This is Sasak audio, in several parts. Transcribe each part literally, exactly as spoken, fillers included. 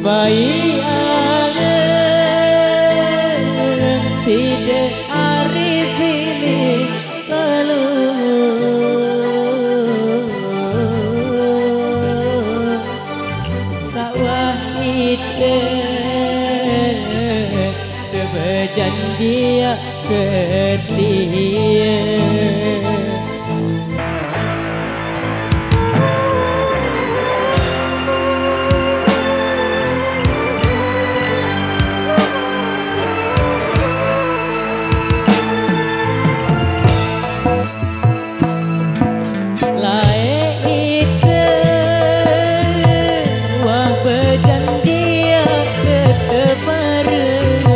Bayangan side ari bilik lalu, sawah ite bejanji setia. Lae ite wah bejanji tetep bareng.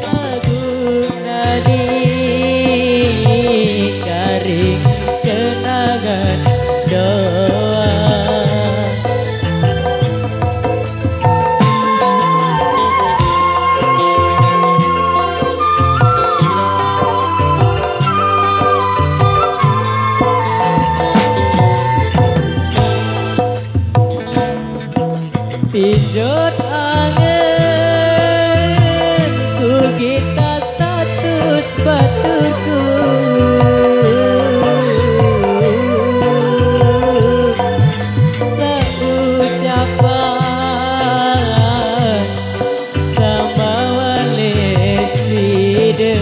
Lagu nadi karing kenangan doang. Pijot angen ku kita status batuku. Seucapan sama wale side.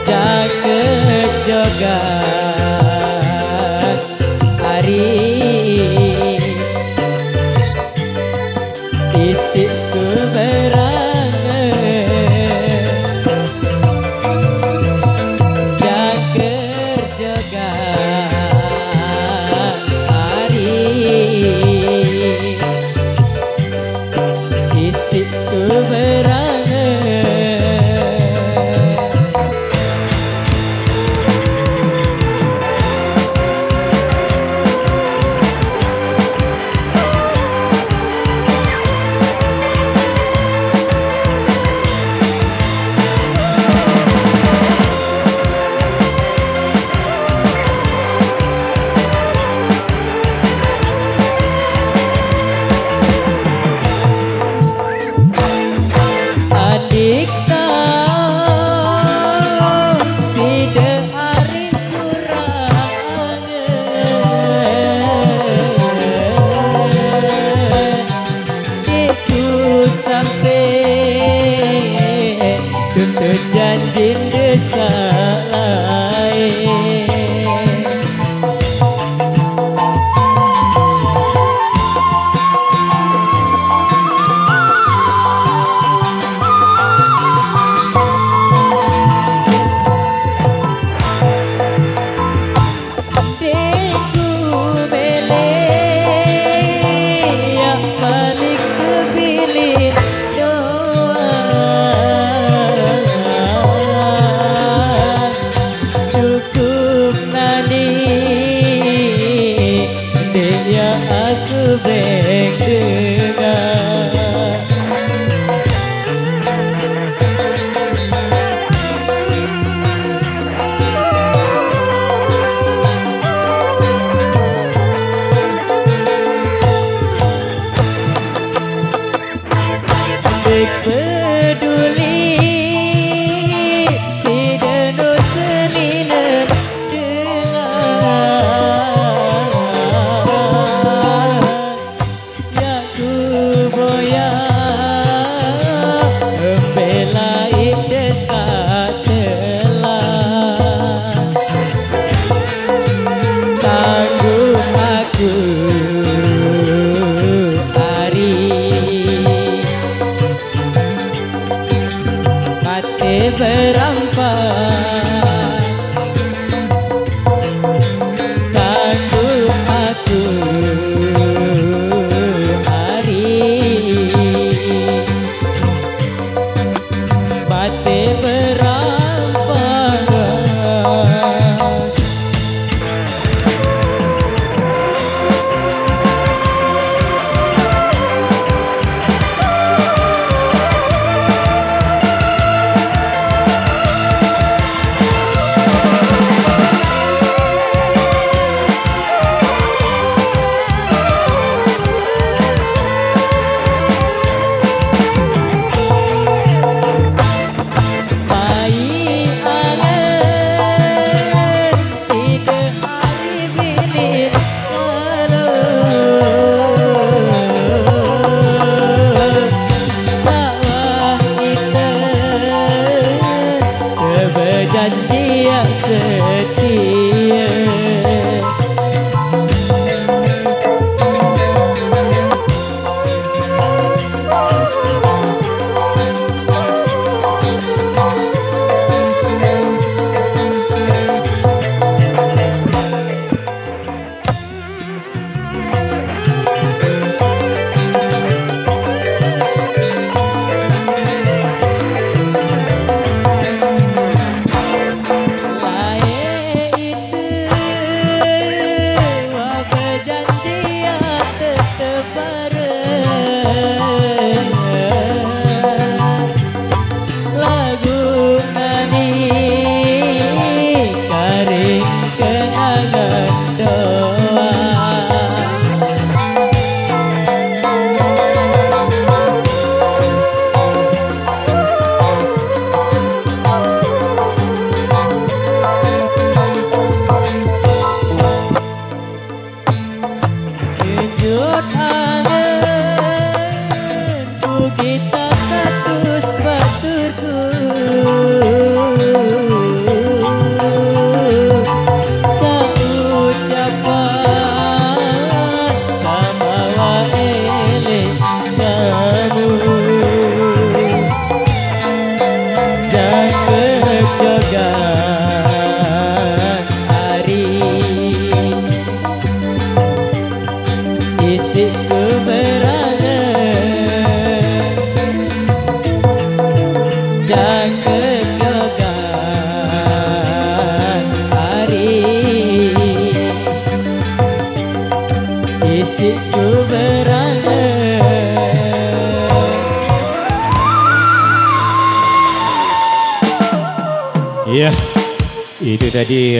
Jaket jogat ari, isik ku berangen. Jaket jogat ari, isik ku berangen. Adik tau side ari kurang. Iku sampe tuntut janjin desa lain. Deku bele ya balik ke bilik doang. Cukup nani dia aku beng dengar. Dek peduli si deno selinen dengan. Yak ku boya embela ite satelah. Sanggup aku ari mate berampas. Sanggup aku ari mate berampas. Dia setia. Lae itu wa perjanjian tetep bareng. Lagu nani karing kenangan doang. Kejut angen ku kita status baturku. Saucapan sama wae le kamu. Jangkep jogan ari. Isik ku berangen jangkep jogan ari. Isik ku berangen. Iya, itu tadi